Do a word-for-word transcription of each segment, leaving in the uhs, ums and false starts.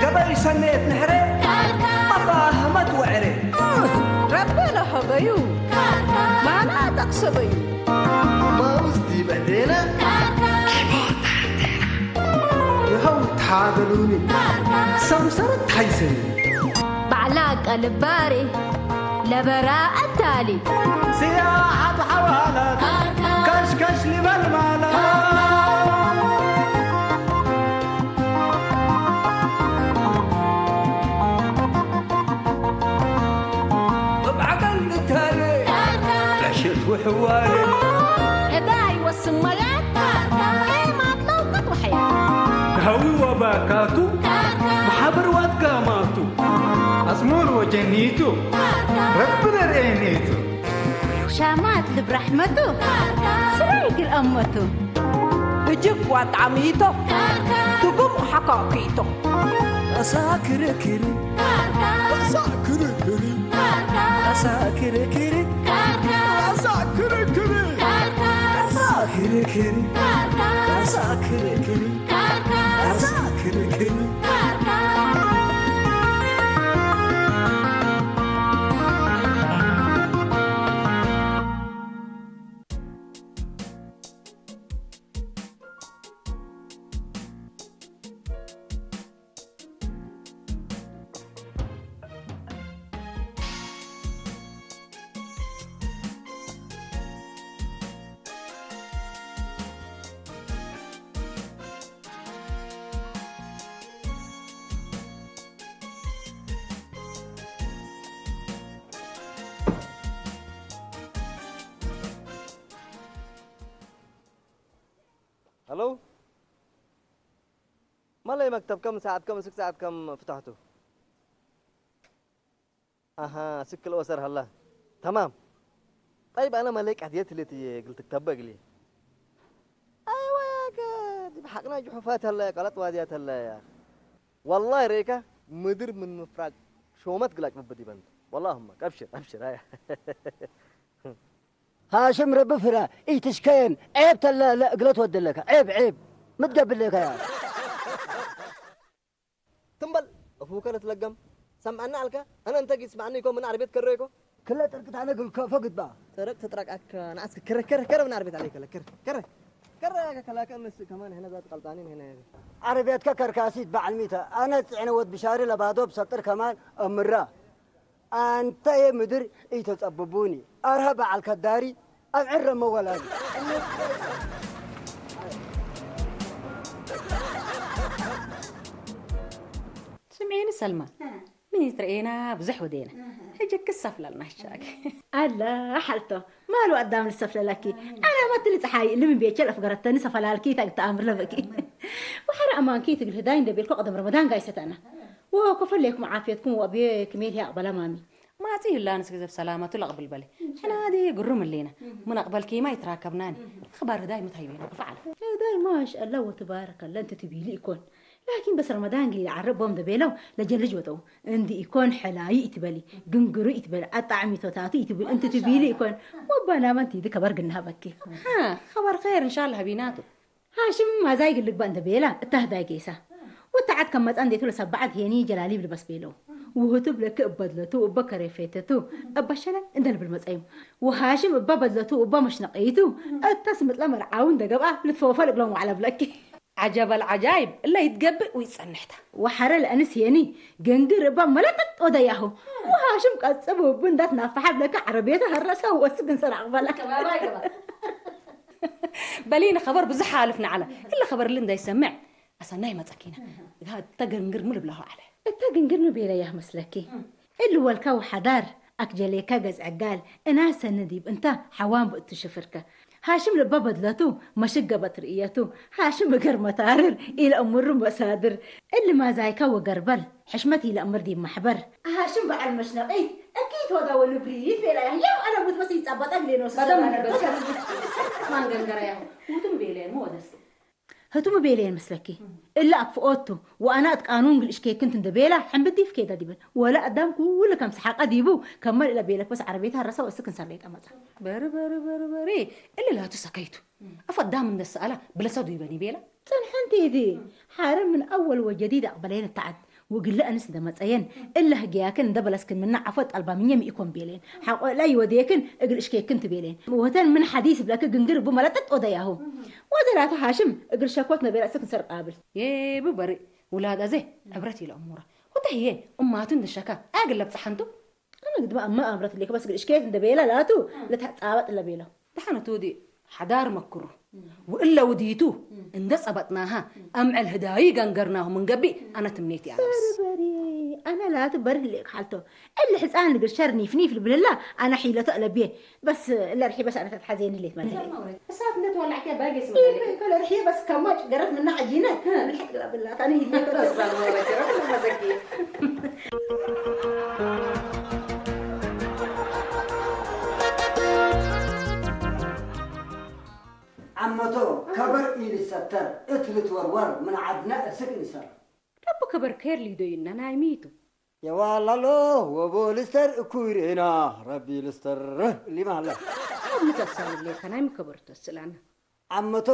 ገበይ ሰኔት ንሕሬ አፋህመት ወዕሬ። ረቢ ለሀበዩ ማና ጠቅሰበዩ። ማውዝ ዲብ እዴነ ይሀው ተሓደሉኒ ሰምሰረት ሐይሰኒ። ባዕላ ቀልባሬ ለበራ እታሊ። ስያሐት ሐዋላት ከሽከሽ ሊበል ማላ። እብ ዐቀል እታሌ ለሽት ወሕዋሌ። እዳይ ወስመያት ኤማት ለውቅት ወሐያት። ከሀዊ ወባካቱ መሓብር ወአትጋማቱ። አጽሙር ወጀኒቱ ረቢ ለርኤኔቱ። ሻማት ልብ ረሕመቱ ስራይ እግል አመቱ። እጅግ ዋጣሚቶ ትጉም ሐካኪቶ። አሳ ክርክሪ፣ አሳ ክርክሪ፣ አሳ ክርክሪ፣ አሳ ክርክሪ፣ አሳ ክርክሪ፣ አሳ ክርክሪ፣ አሳ ክርክሪ። ሀሎ፣ መለይ መክተብ ከም ሰዓት ከም እስክ ሰዓት ከም ፍታሕቱ? አሃ፣ እስክ ለወሰር ሀላ። ተማም። ጠይብ፣ አነ መለይ ቀድየት ህሌት እግል ትክተበ እግሊ። አይወ፣ ያከ ዲብ ሐቅና ጅሑፋት ሀለ፣ ቀለጥ ዋድያት ሀለ። ያ ወላሂ ሬከ ምድር ምን ምፍራቅ ሾመት ግላጭ ምብድ ይበንት። ወላሁመ፣ አብሽር፣ አብሽር፣ አያ። ሃሽም ረቢ ፍረ፣ ኢትሽከየን፣ ዔብ ተለ ለእግለ ትወደለከ፣ ዔብ፣ ዔብ፣ ምትገብሌከ ያ። ትም በል፣ አፉከ ልትለገም፣ ሰምዐኒ አልከ፣ አነ እንተ ጊስ ስመዐኒ እኮ ምን ዐረብየት ከሬ እኮ። ክለ ጥርቅት አነ እግል ከፎ ግድባ። ጥርቅ ትጥረቅ አከ፣ ነአስክ ከረ፣ ከረ፣ ከረ ምን ዐረብየት ዐለይከ ለከረ፣ ከረ፣ ከረ ከላከ እነስ ከማን ሕነ ዛት ቀልጣኒን ሕነ። ዐረብየትከ ከርካሲት በዐል ሚተ፣ አነ ጽዕነ ወድ ብሻሪ ለባዶ ብሰጥር ከማን እምራ። አንተ የምድር ኢተጸብቡኒ፣ አርሀ በዐል ከዳሪ አብዕረመ ወላዲ። ስምዒኒ ሰልማ፣ ምን ኢትረኤና ብዙሕ ወዴና። ህጅክ ሰፍለልና ሻክ። አላ ሐልቶ፣ ማሉ አዳም ልሰፍለለኪ። አና መትሊ ጸሓይ እሊ ምን ቤቼ ለአፍገረተኒ ሰፈላልኪ ተአምር ለበኪ። ወሐረ አማንኪ ትግል ህዳይ እንደ ቤልኮ ቀደም ረመዳን ጋይሰተና። ወኮፈሌኩም ዓፍየትኩም ወአብዬ ክሜል ህይ አቅበላ ማሚ። ማጽእ ህላንስ ግዘብ ሰላመቱ ለአቅብል በሌ። ሕነ ሀዲ ግሩም ህሌነ። ምን አቅበልኪማ ኢትራከብናኒ። አኽባር ህዳይ ምን ታይ ቤለ ክፍ ዐለ። ህዳይ ማሻአላ ወትባረከላ እንተ ትቢሊ ኢኮን። ላኪን በስ ረመዳን እግል ኢለዐርብ ቦም እንደ ቤለው ለጀልጅ ወጠው። እንዲ ኢኮን ሕላዩ ኢትበሊ፣ ግንግሩ ኢትበሊ፣ አጣዕሚቶታቱ ኢትብል እንተ ትቢሊ ኢኮን። ወባናመ እንቲዲ ከበር ግንሀበኪ። ሀ፣ ኸበር ኸይር እንሻላ ሀቢናቱ። ሃሽም ማዛይ እግል ልግበእ እንተ ቤላ፣ እተ ህዳይ ጌሰ። ወተ ዐድ ከም መጽአ እንዴቱ ለሰበዐት ሄኒ ጀላሊብ ልበስ ቤለው። ውህቱ እብ ለኪ እብ በድለቱ እበ ከሬፌተቱ እበ ሸለል እንደ ልብል መጽአዩ። ወሃሽም እበ በድለቱ እበ መሽነቀይቱ እተ ስምጥለ መርዓዊ እንደ ገብአ ልትፈወፈል እግሎም ወዐለ ብለኪ። ዐጀበል ዐጃይብ እለ ይትገብእ ወይትጸንሕ ተ። ወሐረ ለአንስ ሄኒ ግንግር እበ መለጠጥ ወደያሁ። ወሃሽም ቀጽብ እቡ እንደ ትናፈሐ ብለኪ ዐረብየቱ ሀረሰ ወወስግ እንሰር አቅበለ። በሊነ ኸበር ብዙሕ አልፍነ ዐለ። እለ ኸበር እሊ እንደ ይሰምዕ አሰናይ መጸኪነ። እተ ግንግር ምን ልብለሁ ዐለ። እተ ግንግር ምን ቤለያህ መስለኪ? እሊ ወልካ ወሐዳር አክጀሌከ ገጽ ዕጋል እናሰኒ ዲብ እንተ ሐዋን ብእቱ ሽፍርከ። ሃሽም ልበ በድለቱ መሽገበት ርእየቱ። ሃሽም እገር መታርር ኢለአምሩ መሳድር። እሊ ማዛይካ ወገርበል ሕሽመት ኢለአምር ዲብ መሕበር። ሃሽም በዐል መሽነቂት እኪት ወዳ ወንብሪት ቤለያህ። ያው አነ ሙት በስ ይጸበጠ ብሌ ነው በደም ስሰራ ነበር። ማን ገንገረያሁ? ውትም ቤለያህ ወደስ ህቱ ሚ ቤለየን መስለኪ? እለ አክፍኦት ቱ፣ ወአነ እት ቃኑን እግል እሽኬክንት እንዴ ቤላ፣ ሕምብት ዲብ ኬዳ ዲበን። ወለ አዳም ኩሉ ከም ሰሓቀ ዲቡ፣ ከመ ለእለ ቤለክ በስ ዐረብየት ሀረሰ ወእስክ እንሰር ሌጠ መጽአ። በሪ፣ በሪ፣ በሪ፣ በሪ። እሊ ላቱ ሰከይቱ። አፍ አዳም እንዴ ሰአላ፣ ብለሰ ዲበኒ ቤላ። ጽንሐ እንቴ ዲ፣ ሐረ ምን አወል ወጀዲድ አቅበለየን እተ ዐድ። ወእግለ አንስ እንዴ መጸየን፣ እለ ህግያክን እንዴ በለስክን ምነ ዐፎ ጠልባ ምኘ ሚ ኢኮን ቤሌን። ሐቆ እለ ይወዴክን እግል እሽኬክን ቱ ቤሌን። ወህተን ምን ሐዲስ እብለክ ግንግር እቡ መለጠጥ ወደያሁ። ወዘላቱ ሃሽም እግል ሸኮት ነቤላ እስክ እንሰር ቃብል። የቡ በርእ ውላድ አዜ ዕብረት ኢለአሙረ። ወተ ህዬ እማቱ እንዴ ሸካ አግል ለብጸሐንቱ። አነ ግድመ አመ አምረት እሌከ በስ እግል እሽኬክ እንዴ ቤላ ላቱ ለተጻበጥ ለቤለው። ደሐነ ቱ ዲ ሐዳር መክሩ፣ ወእለ ውዲቱ እንዴ ጸበጥናሃ፣ አምዕል ህዳዩ ገንገርናሁ ምን ገብእ አነ ትምኔት ያለስ። በርበሪ፣ አነ ላቱ በርህ ሌክ ሐልቶ። እሊ ሕጻን እግል ሸር ኒፍ ኒፍ ልብል ህላ፣ አነ ሒለቶ እለብዬ። በስ እለ ርሕየ በስ አነ ተትሐዜኒ ሌት መለሀ። እሳት እንዴ ተወላዕከ ባጌ ስመ ኢልበ ከለ ርሕየ በስ ከማጭ ገረት ምና ዐጂነ። ምልሐት ግላ ብላት አነ ይልበ በስ ባልወረጀ ረብ ለሐዘኪ። ዐመቶ፣ ከበር ኢልሰተር እት ልትወርወር ምን ዐድነ እስክ እንሰር። ደቡ ከበር ኬር ሊዶዩነ ናይ ሚቱ። የዋላሎ ወቦ ልስተር እኩይ ርኤና ረቢ ልስተር እሊማ ሀለ። አብ ምተሳል ሌከ ናይ ምከበርቶ ስላና። ዐመቶ፣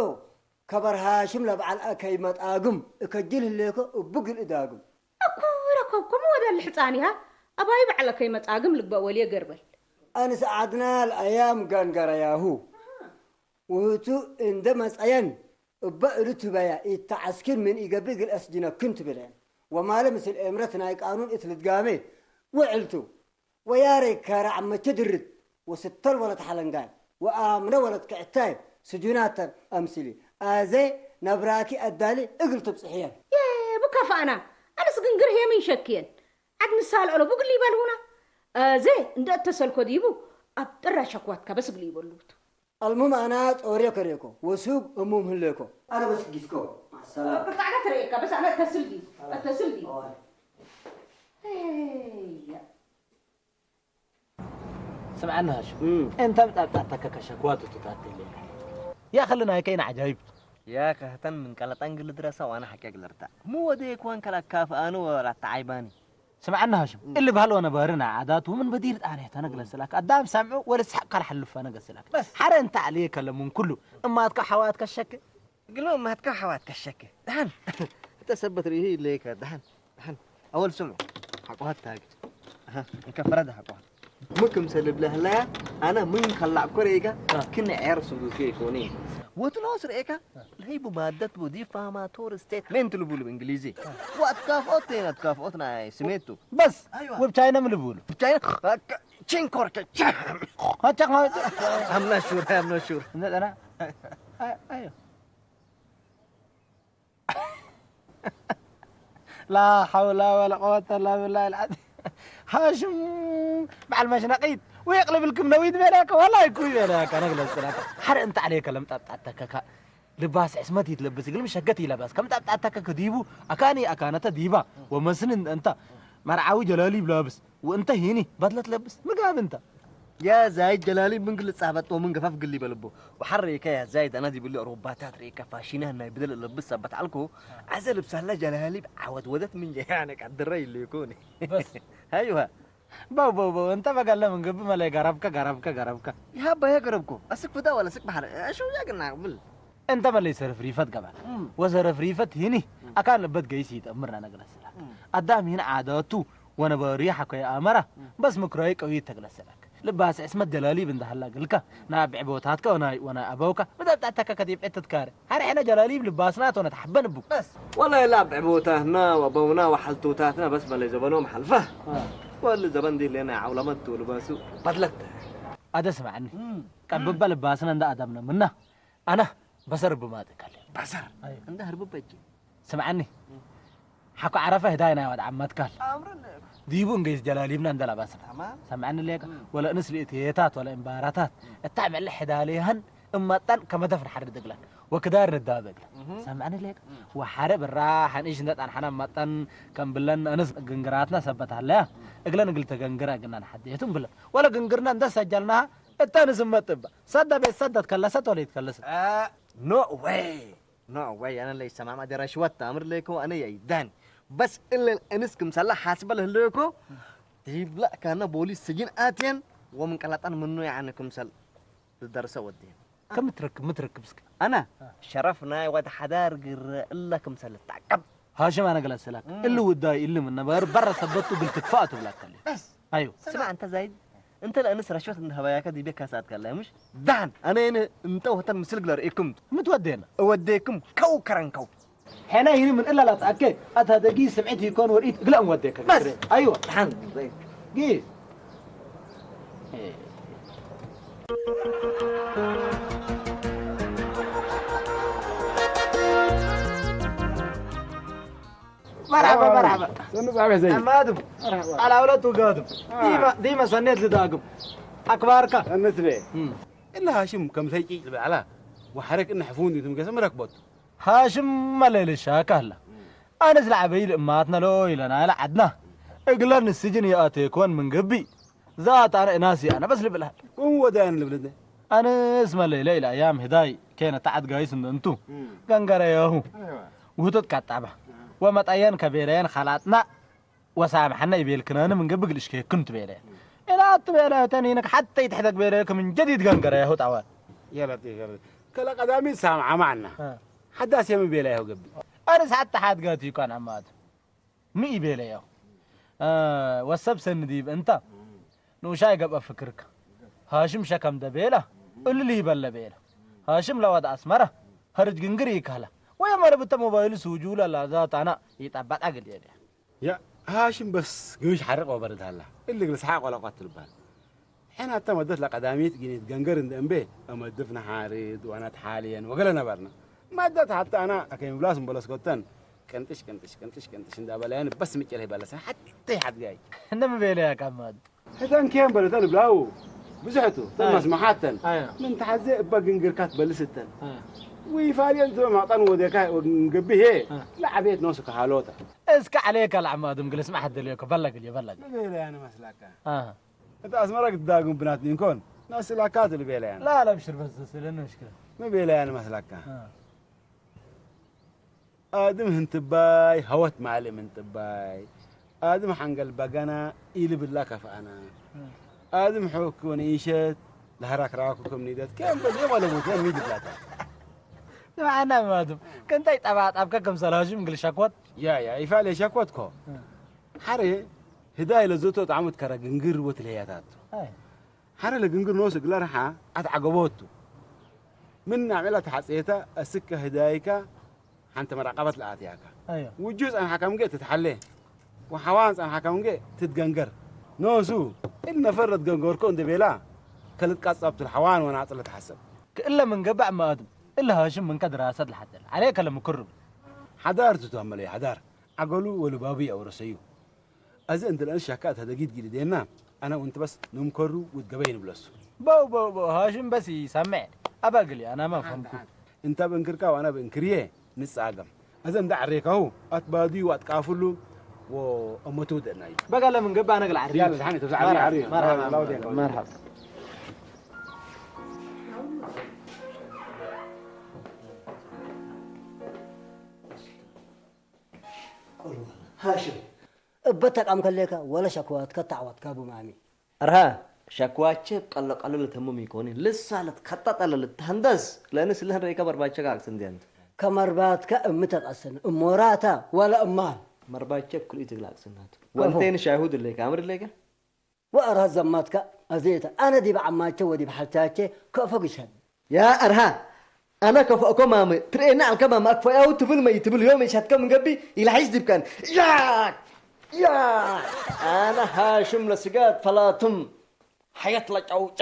ከበር ሃሽም ለበዐል አከይ መጣግም እከጅል ህሌኮ እቡ ግል እዳግም። እኩ ረከብኩም ወደ ልሕጻን ይሃ አባይ በዐል አከይ መጻግም ልግበእ ወልየ ገርበል። አንስ ዐድና ለአያም ገንገረያሁ። ውህቱ እንደ መጸየን እበ እሉ ትበያ ኢተዐስክን ምን ኢገብእ እግል አስጅነክን ትብለን። ወማለ ምስል ኤምረት ናይ ቃኑን እት ልትጋሜ ውዕልቱ። ወያሬ ከረ ዐመቼ ድርት ወስተል ወለት ሐለንጋይ ወአምነ ወለት ክዕታይ ስጁናተን አምስሊ አዜ ነብራኪ አዳሊ እግል ትብጽሕየን። የቡ ከፋእና፣ አነስ ግንግር ህዬ ምን ሸክየን። ዐድ ምሳል ዐለቡ እግል ኢበልሁና። አዜ እንደ እተሰልኮ ዲቡ አብጥራ ሸክዋትካ በስ እግል ኢበሉቱ። አልሙም አነ ጾርዮ ከሬኮ ወሱብ እሙም ህሌኮ። አነ በስ ጊስኮ። ማሰላም። ብታዕና ትረኤካ፣ በስ አነ እተስል ዲ፣ እተስል ዲ። ኦይ። እያ። ስምዐኒ ሃሽም፣ እም። እንተ ምጣጣተከ ከሸክዋቱ ትታቴ ሌላ። ያ ክል ናይ ከይን ዐጃይብ። ያ ከህተን ምን ቀለጠን ግል ድረሰ ወአነ ሐቄ እግል እርዳእ። ሙ ወዴክ ወንከ ለአካፍአኒ ወለአተዓይባኒ። ስምዐኒ ሃሽም፣ እም። እሊ በህል ወነባሪ ናይ ዓዳት ወምን በዲር ጣኔ ተነግለ ስላክ አዳም ሰምዑ ወለስሐቅ ካልሐልፈ ነገ ስላክ። በስ። ሐረ እንተ ዐልዬ ከለ ምን ኩሉ እማትከ ሐዋትከ ሸክ። እግል እማትከ ሐዋትከ ሸክ። ደሐን። እተ ሰበት ርኢሁ ኢሌከ። ደሐን። ደሐን። አወል ስምዑ። ሐቆሃት ታግድ። አሃ። እንከ ፈረድ ሐቆሃት። ምን ክምሰል እብለ ህለያ፣ አነ ምን ከላዕኮ ርኤካ፣ አ። ክን ዔር ሱዱሴ ኢኮኒ። ወትኖስ ርኤካ፣ አ። ለህይ ቡ ማደት ቡ ዲፋማቶሪ ስቴትመንት ልቡሉ ብእንግሊዚ። አ። ወአትካፍኦት ቴን አትካፍኦት ናይ ስሜቱ። በስ፣ አይዋ። ወብቻይነ ምን ልቡሉ? ብቻይነ፣ አከ፣ ቺንኮርከ፣ ቻ። አቻ፣ I'm not sure, I'm not sure. እንደ ጠና፣ አይ፣ አይ። ላ ሐውላ ወላ ቀወተ ኢላ ቢላሂል ዐዚም። ሃሽም በዐል መሽነቂት ወየቅልብልክም ነዊት ቤላከ ወላ ይኩይ ቤላከ ነግለጽ ጽናተ። ሐረ እንተ ዐሌከ ለምጣጣተከ ልባስ ዕስመት ይትለብስ እግልም ሸገት ይለባስ። ከምጣጣተከ ከዲቡ አካኒ አካነተ ዲባ ወመስን እንተ መርዓዊ ጀላሊብ ላብስ። ወእንተ ሂኒ በትለት ለብስ ምግብ እንተ። ያ ዛይድ ጀላሊብ ምን ግል ጻበጦ ምን ገፈፍ ግል ይበልቦ። ወሐር ሬከ ያ ዛይድ አነ ዲብሊ ሮባታት ሬከ ፋሺናህ ናይ ብደል ለብስ ሰበት ዐልኮ። አዘ ልብሳለ ጀላሊብ ዐወት ወደት ምን ጀያነ ቀድረ ይሌኮኒ። በስ። አይዋ። በው በው በው እንተ በገለ ምን ግብ መለይ ገረብከ ገረብከ ገረብከ። ይሃባ ያ ገረብኮ። አስክ ፍዳ ወለ ስክ በሐር። አሹ ያ ግና ብል። እንተ መለይ ሰርፍ ሪፈት ገባል። እም። ወሰርፍ ሪፈት ሂኒ እም። አካን ልበት ገይስ ይጠምር ነግለሰላክ። እም። አዳም ሂን ዓዳቱ ወነበሪ ሐኮ የአመራ እም። በስ ምክራዊ ቀዊ ተግለሰላክ። ልባስ ዕስመት ጀላሊብ እንደ ሀላ ግልካ ናብዕ ቦታትከ ወናይ ወናይ አበውካ መጠጣተከ ከዲብ ዕትትካረ። ሐረ ሕነ ጀላሊብ ልባስናት ወነትሐበን እቡ። በስ ወላሂ ላብዕ ቦታትና ወአበውና ወሐልቶታትና በስ መለይ ዘበኖም ሐልፈ። አ። ወእሊ ዘበን ዲብ ሌና ዐውለመት ቱ ልባሱ በድለት። አደ ስምዐኒ። እም። ቀብበ ልባስና እንደ አዳምነ ምና። አነ በሰር ብማጥ እከሌ። በሰር? አይ። እንደ ህርብ በጅ። ስምዐኒ። እም። ሐቆ ዐረፈ ህዳይ ናይ ወድ ዐመት ካል። አምርን። ዲቡ እንገይስ ጀላሊብና እንደ ለባስና። ተማም። ሰምዐኒ ሌከ? እም። ወለ እንስ ልእትየታት ወለ እምባራታት። እም። እታ ምዕለ ሕዳሌሀን እመጠን ከመደፍ ንሐርድ እግለን። ወክዳር ንዳበ እግለን። እም። ሰምዐኒ ሌከ? እም። ወሐረ ብራሐን እሽ እንደ ጣንሐና መጠን ከም ብለን እንስ ግንግራትና ሰበት ሀለያ። እም። እግለን እግል ተገንግረ እግልና ንሐዴቱም ብለን። ወለ ግንግርና እንደ ሰጀልናሃ እተ ንስመጥ እበ። ሰደ ቤት ሰደት ከለሰት ወለ ይትከለሰት? አ፣ no way። ኖ ወይ፣ አነ ለይሰማማ ጀራሽወት ታምር ለይኮ፣ አነ ያይዳን። በስ እለ እንስ ክምሰላ ሐስበ ለህለኮ፣ ዲብላ ካነ ቦሊስ ስጅን አትየን፣ ወምን ቀላጣን ምኑ ያነ ክምሰል ልደርሰ ወዴን። ከም ትረክብ፣ ምን ትረክብ እስከ? አነ አ። ሸረፍ ናይ ወድ ሐዳር ግረ እለ ክምሰል ልትዐቀብ። ሃሽም አነ ገለ ሰላክ። እም። እሊ ውዳይ እሊ ምን ነበር በረ ሰበቱ እግል ትክፋእ ትብላከለ። በስ። አዩ። ስማዕ፣ እንተ ዛይድ፣ እንተ ለእንስ ረሽወት እንደ ሀባያከ ዲቤ ካሳት ከለ፣ ምሽ? ዳን፣ አነ እኔ እንተ ወተን ምስል ግለር ኢኩም። ምትወዴና? እወዴኩም፣ ከው ከረን ከው። ሐና ይህን ምን እላ ላትአኬ፣ አታ ደጊ ስምዕት ይኮን ወርኢት እግለ እንወዴከ። በስ። አዩ። ዳን፣ ዛይድ። ጊ። መርሐባ፣ መርሐባ። ሰንጻቤ ዘይ። አማድም። መርሐባ። አላውለት ውጋድም። አ። ዲመ፣ ዲመ ሰኔት ልዳግም። አክባርካ። ሰንት ቤ። እም። እለ ሃሽም ከምሰይ ጪጭ ልብል ዐላ። ወሐረክ እነ ሕፉን ዲትም ገሰ ምረክቦቱ። ሃሽም መለይለ ሻካ ህላ። አነስ ለዐበይ ልእማትነ ሎ ኢለናይ ለዐድና። እግለን ስጅን ይአቴኮን ምን ገብእ። ዛት አነ እናስ አነ በስ ልብልሃል። ቁም ወዳያን ልብልነ። አነስ መለይለ ኢለ አያም ህዳይ ኬነ ተዐድ ጋይስ እንደ እንቱ። እም። ገንገረያሁ። አይዋ። ውህቶት ቀጣባ። እም። ወመጣያን ከቤለያን ኸላጥና ወሳምሐነ ኢቤልክናነ ምን ገብእ እግል እሽኬክን ትቤለያን። እም። እላ ትቤለያተን ኢነክ ሐተ ኢትሕደግ ቤለያከ ምን ጀዲድ ገንገረያሁ ጣዋል። ያ ለጢፍ፣ ያ ለጢፍ። ከለ ቀዳሚት ሳምዓ ማዕና። አ። ሐዳስ የምን ቤለያሁ ገብእ። አነስ ሐተ ሐድጋት ይኳን አማቱ። ሚ ኢቤለያሁ። አ፣ ወሰብ ሰኒ ዲብ እንተ። ንኡሻይ ገብአ ፍክርከ። ሃሽም ሸከም ደቤለ፣ እሊ ሊበለ ቤለ። ሃሽም ለወድ አስመረ፣ ሀርጅ ግንግር ኢከህለ። ወየመርብተ ሞባይል ሱጁለ ላዛት አና ኢጠበጠ ግል የደ። ያ፣ ሃሽም በስ ግምሽ ሐርቅ ወበርድ ሀላ። እሊ እግል ሰሓቅ ወለቆት ልባል። ሕነ እተ መደት ለቀዳሚት ጊኒት ገንገር እንደ እምቤ፣ እመድፍ ነሓርድ ወነትሓልየን ወገለ ነበርነ። መደት ሐተ አና አከይ ምብላስ እምበለስ ጎተን፣ ቅንጥሽ፣ ቅንጥሽ፣ ቅንጥሽ፣ ቅንጥሽ እንደ አበላየን በስ ምጭር ህይ በለሰ ሐቴ ሐድጋይ። እንደ ምቤለያ ካማድ። ህተን ኬን በለተን ብላው። ብዝሕቱ፣ ተን አይ። መስመሓተን። አይ። ምን ተሐዜ እበ ግንግርካት በልስተን። አይ። ወይፋልየን ትበ ማቅጠን ወዴካ ወንገብሄ፣ አይ። ለዐቤት ኖስ ከሃሎተ። እስከ ዐሌከ ለዐማድም ግልስ መሐደሌኮ፣ በለግል የበለግ። ምቤለያን መስላካ። አሃ። እት አስመረ ግዳግም ብናት ኒንኮን፣ ናስላካት ልቤለያን። ላ፣ ላ፣ ብሽር በስ ስለን ምሽክለ። ምቤለያን መስላካ። አ። አድም ህንትባይ ሀወት ማልእ ምን ጥባይ። አድም ሐንገል በገና ኢልብላ ከፍአና። አ። አድም ሑክ ወነኢሸት ለሀራክራኩ ክም ኒደት። ኬን በዜ ወለቡት ምን ሚድ ብላታ። ስምዐና ማቱም፣ ክንታይ ጠባጣብከ ክምሰል ሃሽም እግል ሸኮት? ያ፣ ያ፣ ኢፋል የሸኮትኮ። አ። ሐሬ ህዳይ ለዘቶ ጣዕሙ ትከረ ግንግር ወትልህያታቱ። አይ። ሐረ ለግንግር ኖስ እግለ ረሓ አትዐገቦቱ። ምን ናዕመላ ተሐጼተ እስከ ህዳይከ ሐንተ መራቀበት ለአትያከ። አዮ። ውጁህ ጸንሐ ከምጌ ትትሐሌ፣ ወሐዋን ጸንሐ ከምጌ ትትገንገር። ኖሱ እሊ ነፈር ለትገንገርኮ እንዴ ቤላ ከልትቀጸብቱ ለሐዋን ወናጽር ለተሐሰብ። ክእለ ምን ገብእ እመ አድም እሊ ሃሽም ምንከ ድራሰት ለሐደል ዐሌከ ለምክሩ። ሐዳር ትትሀመለዩ ሐዳር ዐገሉ ወልባቡ የአውረሰዩ። አዜ እንዴ ለእንስ ሻካት ሀደጊት ጊልዴና፣ አነ ወእንት በስ ንምከሩ ውድ ገበይ ንብለሱ። በው፣ በው፣ በው፣ ሃሽም በስ ኢሰምዕ። አበ እግል አናመ ፈህምኩ። እንተ ብእንክርካ ወአነ ብእንክርዬ ንጻገም። አዜ እንዴ ዐሬካሁ አትባድዩ ወአትቃፍሉ ወአመቱ ደእናዩ። በገለ ምን ገብእ አነ እግል ዐርዩ። ያለ፣ ተሐኒ፣ ተብዛ ዐርዩ፣ መርሐባ፣ ዐርዩ። መርሐባ፣ መርሐባ። ሃሽም፣ እበ ተቃም ከሌከ ወለ ሸክዋትከ ተዐወትከ ብማሚ? አርሃ፣ ሸክዋቼ እብ ቀሎ-ቀሎ ልተምም ኢኮኒ፣ ልሳ ልትከጠጠ ለልትሀንደስ፣ ለእንስ እለ ህንረይከ መርባቼ ከአክስ እንዴ አንቱ። ከመርባትከ እሚ ተትአስን፣ እሞራተ ወለ እማል? መርባቼ እብ ክልኢቱ እግል አክስናቱ። ከፎ። ወእንቴ እኒ ሻይሁድ እሌከ፣ አምር እሌከ? ወአርሃት ዘማትከ አዜተ፣ አነ ዲብ ዐማቼ ወዲብ ሐልታቼ ከፎ ግሸን። ያ አርሃ፣ አነ ከፎእኮ ማመ፣ ትርኤነ ዐልከ ማመ፣ አክፈያሁ ትብል መ ኢትብል፣ ዮም እሸትከ ምን ገብእ ኢለሐይስ ዲብከን። ያክ! ያክ! አነ ሃሽም ለስጋድ ፈላትም፣ ሐየት ለጨውጨ፣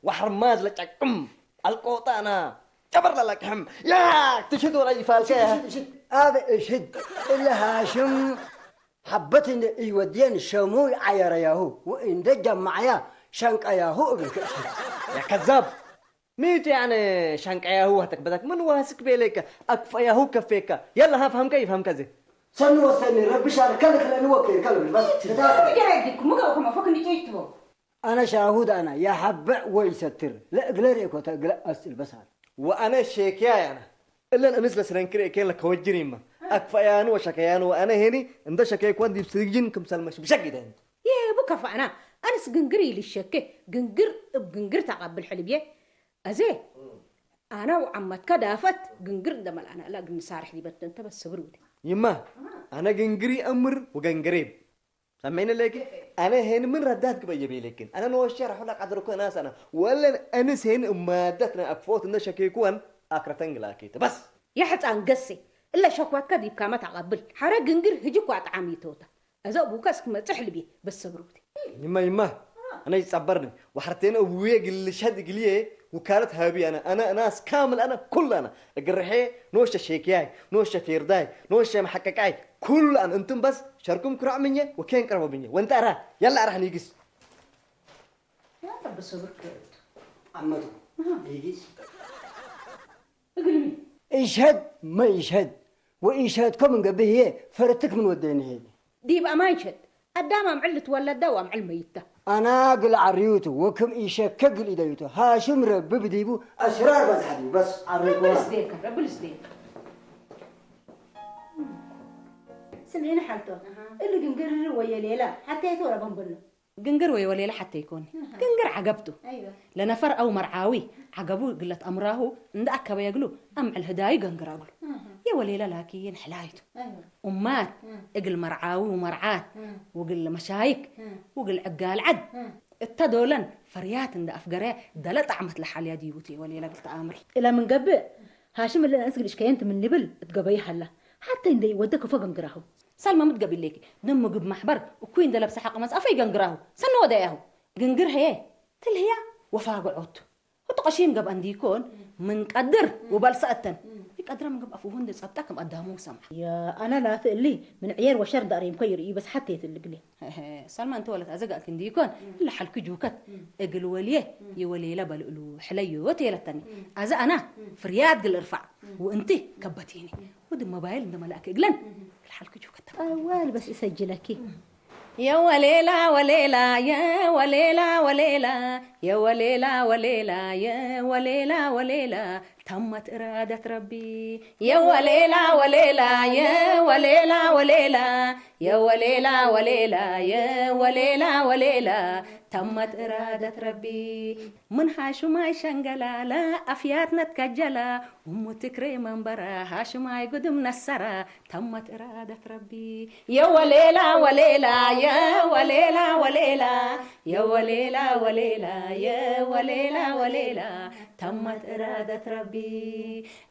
ወሐርማዝ ለጨቅም፣ አልቆጠ አነ፣ ጨበር ለለቅሕም። ያክ! ትሽድ ወላ ይፋልከ። እሽድ፣ እሽድ፣ እሽድ። አበ እሽድ። እለ ሃሽም ሐበት እንዴ ኢወድየን ሸሙ ይዓየረያሁ ወእንዴ ጀመዐያ ሸንቀያሁ እብልከ እሽድ። ያ ከዛብ! ሚ ቱ ያነ ሸንቀያሁ ወህተክ በደክ ምን ዋስክ ቤሌከ አክፈያሁ ከፌከ። የለ ሀ ፈህምከ ይፈህምከ ዜ። ሰኒ ወሰኒ ረቢ ሻርከ ልክለኒ ወኬርከ ልብል በስ ትታከ። ገረግኩ ምገርኩም አፎክ እንዲጨይትቦ። አነ ሻሁድ አነ የሐብዕ ወኢሰትር ለእግለ ርኤኮተ እግለ አስእል በስ አለ። ወአነ ሼክያይ አነ እለን እንስ ለስረንክር እኬን ለከወጅር ይመ። አክፈያኑ ወሸከያኑ ወአነ ሄኒ እንደ ሸከይኮን ዲብ ስጅን ክምሰል መሽምሸግ ኢደንቱ። ይህቡ ከፋእና። አንስ ግንግር ኢልሸኬ፣ ግንግር እብ ግንግር ተቀብል ሕልብዬ። አዜ፣ አነ ወዐመትከ ዳፈት ግንግር እንደ መልአነ እለ እግል ንሳርሕ ዲበ እንተ በስ ስብር ውዴ። ይማ፣ አነ ግንግር ይአምር ወገንግሬብ። ሰሜነ ሌኪ፣ አነ ሄን ምን ረዳት ግበየ ቤሌክን? አነ ኖሸ ረሑ ለቀድርኮ ናስ አነ፣ ወለን አንስ ሄን እማደት ናይ አክፎት እንደ ሸኬኩወን አክረተን ግላኬተ። በስ። ያ ሕጻን ገሴ፣ እለ ሸክወትከ ዲብካመ ተቀብል። ሐረ ግንግር ህጅክ ወአጥዓም ይቶተ። አዘ አቡከ እስክ መጽእ ልብዬ በስ ሰብር ውዴ። ይማ፣ ይማ፣ አነ ይጸበርኒ። ወሐርቴነ እቡዬ እግል ልሸድ እግልዬ ውካለት ሀቢ አነ፣ አነ እናስ ካምል አነ፣ ኩል አነ። እግል ርሔ ኖሸ ሼክያይ፣ ኖሸ ፌርዳይ፣ ኖሸ መሐቀቃይ፣ ኩል አነ። እንትም በስ ሸርኩም ክራዕ ምኘ ወኬን ቀርቦ ምኘ። ወእንተ አራ፣ የላ አራህ ኒግስ። ያንተ በሰብር ከእቱ አመቱ አሃ። ዲጊስ እግልሚ ኢሸድ መ ኢሸድ ወኢሸድኮ ምን ገብእ ህዬ ፈርትክ ምን ወደኒ ሄሊ። ዲብ አማን ሸድ አዳም አምዕል ልትወለደ ወአምዕል መይተ። አና እግል ዐርዩቱ ወክም ኢሸከ እግል ኢደዩቱ ሃሽም ረቢ ብዲቡ አስራር በዝሐ ዲቡ። በስ ዐርዩቱ ረቢ ልስዴከ፣ ረቢ ልስዴከ። ስምዒኒ ሐልቶ፣ አሃ። እሊ ግንግር ወየሌላ ሐቴቱ ረበን በሎ። ግንግር ወየወሌለ ሐቴ ኢኮን። አሃ። ግንግር ዐገብ ቱ። አይወ። ለነፈር አው መርዓዊ ዐገቡ እግል ለትአምራሁ እንደ አከበየ እግሉ አምዕል ህዳዩ ገንግረ እግሉ። አሃ። የወሌለ ላኪን ሕላይ ቱ። አይወ። ኡማት አሃ። እግል መርዓዊ ወመርዓት አሃ። ወእግል መሻይክ አሃ። ወእግል ዕጋል ዐድ አሃ። እተ ዶለን ፈርያት እንደ አፍገረ ደለ ጣዕመት ለሓልያ ዲቡ ቱ የወሌለ እግል ተአምር። እለ ምን ገብእ፣ ሃሽም እለ እንስ እግል እሽከየንት ምን ልብል እት ገበዩ ሀላ። ሐቴ እንደ ኢወደ ከፎ ገንግራሁ። ሰልመ ምትገብእ ሌኪ፣ ምን ምግብ መሕበር እኩይ እንዴ ለብሰ ሐቀ መጽአፈ ኢገንግራሁ፣ ሰኒ ወደያሁ። ግንግር ህዬ ትልህያ ወፋግዖቱ። ህቱ ቀሺም ገብአ እንዲኮን፣ ምን ቀድር ወበልሰ እተን። ኢቀድረ ምን ገብአ ፍሁ እንዴ ጸብጠ ክም አዳሙ ሰምዐ። የአነ ላፊ እሊ፣ ምን ዕየር ወሸር ዳሪምኮ ይርእዩ በስ ሐቴ ትልግሌ። ሰልመ እንቲ ወለት አዘጋልኪ እንዲኮን፣ እለ ሐልኩ ጁከት፣ እግል ወልዬ፣ የወሌለ በልእሉ ሕለዮ ቴለተኒ። አዘ አና፣ ፍርያት ግል እርፋዕ፣ ወእንቲ ከበቲኒ። ወድ ሞባይል እንደ መላእክ እግለን፣ እህ። ክል ሐልኩ ጁከት። ጠዋል በስ እሰጅለኪ። የወሌላ ወሌላ፣ የወሌላ ወሌላ፣ የወሌላ ወሌላ፣ የወሌላ ወሌላ፣ ተመት እራደት ረቢ። የወሌላ ወሌላ፣ የወሌላ ወሌላ፣ የወሌላ ወሌላ፣ የወሌላ ወሌላ፣ ተመት እራደት ረቢ። ምን ሃሹማይ ሸንገላ፣ ለአፍያትነ ትከጀላ፣ እሙ ትክሬ መንበራ፣ ሃሽማይ ግድም ነሰራ፣ ተመት እራደት ረቢ። የወሌላ ወሌላ፣ የወሌላ ወሌላ፣ የወሌላ ወሌላ፣ የወሌላ ወሌላ፣ ተመት እራደት ረቢ።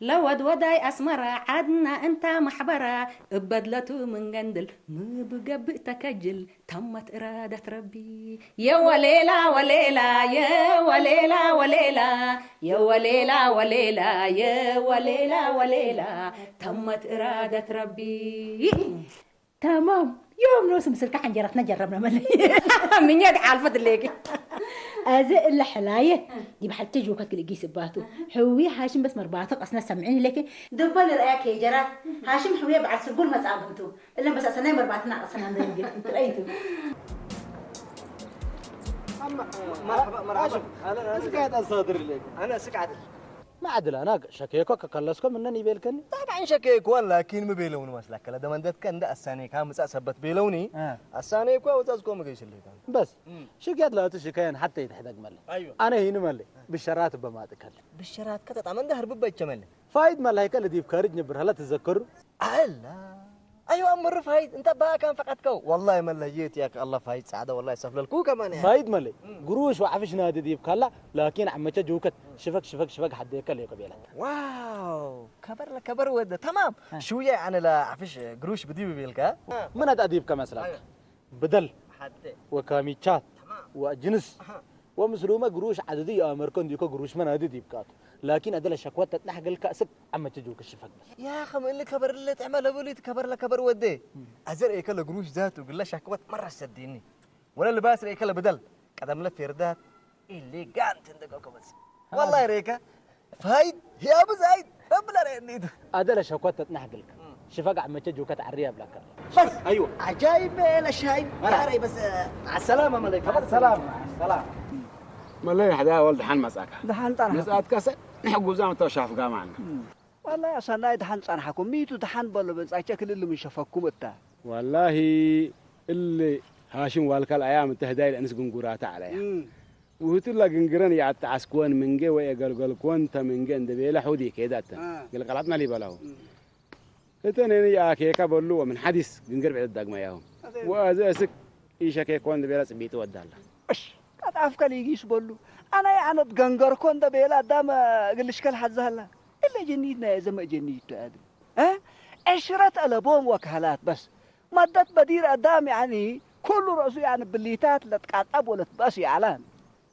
ለወድ ወዳይ አስመራ፣ ዐድና እንታ መሕበራ፣ እበድለቱ ምን ገንድል፣ ምብ ገብእ ተከጅል፣ ተመት እራደት ረቢ። የወሌላ ወሌላ፣ የወሌላ ወሌላ፣ የወሌላ ወሌላ፣ የወሌላ ወሌላ፣ ተመት እራደት ረቢ። ተማም። ዮም ኖስ ምስልከ ሐንጀረትነ ጀረብነ መለ። ምኘት ዓልፈት ሌኪ። አዜ እለ ሕላየ ዲብ ሐልቴ ጆከት ግልጊስ እባቱ። ሕዊ ሃሽም በስ መርባተ ቀስነ ሰምዒን ሌኪ። ድበ ልርአያ ኬጀራት። ሃሽም ሕውየ በዐል ስርጉል መጻብንቱ። እለን በሰሰናይ መርባትና ቀሰና እንደ ይንገር ትረይቱ። መርሐባ፣ መርሐባ። አህለን፣ አህለን። እስከ ያጣ ሳድር ለይኩ። አነ እስክ ዐድል። ማ ዐድል፣ አና ሸኬኮ ከከለስኮ ምነን ይቤልከኒ? ጠብዐን ሸኬኮ፣ ላኪን ሚ ቤለውኒ መስለከ? ለደመንደትከ እንደ አሳኔካ ምጻእ ሰበት ቤለውኒ፣ አ። አሳኔኮ ወዛዝኮ መገይስ ለይካ። በስ፣ እም። ሽክያት ላቱ ሽከየን ሐቴ ይትሕደግ መለ። አይወ። አነ ሂኒ መለ፣ ብሸራት በማጥከል። ብሸራትከ ተጣመ እንደ ህርብ በቸመለ። ፋይድ መላይከ ለዲብ ካርጅ ነብር ሀላ ትዘከሩ? አላ። አይዋ፣ ምር ፋይድ፣ እንተ ባካን ፈቀድከው። ወላሂ መለየት ያክ አላህ ፋይድ ሰዓደ፣ ወላሂ ሰፍለልኩ ከማን ያ። ፋይድ መለ፣ እም። ግሩሽ ወዐፍሽ ናዲ ዲብ ካላ፣ ላኪን ዐመቸ ጁከት፣ ሽፈግ፣ ሽፈግ፣ ሽፈግ ሐዴከ ሌኮ ቤለት። ዋው፣ ከበር ለከበር ወደ፣ ተማም። አ። ሽውየ አነ ለዐፍሽ ግሩሽ ብዲብ ቤልካ። ምን አድ አዲብከ መስለከ? አይ። ብደል ሐቴ። ወካሚቻት ተማም። ወአጅንስ አሃ። ወምስሉመ ግሩሽ ዐድዲ ይአመርከ እንዲኮ ግሩሽመ ናዲ ዲብካቱ። ላኪን አደለ ሸክወት ተጥናሕ ገልካ እስክ ዐመቼ ጆከ ሽፈግ በስ። ያኸ ምን እሊ ከበር እለ ጥዕመ ለብሉት ከበር ለከበር ወዴ። እም። አዘር ኤከ ለግሩሽ ዛቱ ግለ ሸክወት መረ ሰዲኒ። ወለ ልባስ ርኤከ ለብደል ቀደምለ ፌርዳት ኢሌጋንት እንደ ገብከ በስ። ሀ። ወላሂ ሬከ ፋይድ ህያቡ ዛይድ ረቢ ለረአኒቱ። አደለ ሸኮት ተጽናሕ ግልከ። እም። ሽፈግ ዐመቼ ጁከ ተዐሪ አብላከ። በስ። አይወ። ዐጃይብ ለሻይብ መራ። ያረይ በስ። አሰላም አለይኩም። ሰላም። ሰላም። መለይ ሐዳ ወል ደሓን መጻካ። ደሓን ጣና። መጻትካሰ ንሕጉዛ መተው ሻፍጋ ማዕና። እም። ወላሂ አሰናይ ደሐን ጸንሐኩም። ሚቱ ደሐን በሎ፣ ብንጻቼ ክል እሊ ምን ሸፈኩም እተ። ወላሂ እሊ ሃሽም ዋልካል አያም እተ ህዳይ ለእንስ ግንጉራተ ዐለያ። እም። ውህቱ ለግንግረን የአተዓስክወን ምንጌ ወየገልገልክወን ተ ምንጌ እንዴ ቤለ ሑድ ይኬዳተ። አ። ገልቀላጥና ሊበላሁ። እም። እተ እኔኒ የአኬከ በሉ ወምን ሐዲስ ግንግር ብዕድ ዳግመያሁ። አዜ ወአዜ እስክ ኢሸኬኮ እንዴ ቤለ ጽቢጡ ወዳላ። እሽ፣ ቀጣፍከ ሊጊስ በሉ። አነ የአነት ገንገርኮ እንዴ ቤለ አዳም እግል ልሽከል ሐዛላ። እለ ጀኒት ናይ ዘመ ጀኒት ቱ አድም። እ? ዕሽረት አለቦም ወከህላት በስ። መደት በዲር አዳም ያኒ ኩሉ ረእሱ ያኒ ብሊታት ለትቃጠብ ወለትበእስ ይአላን።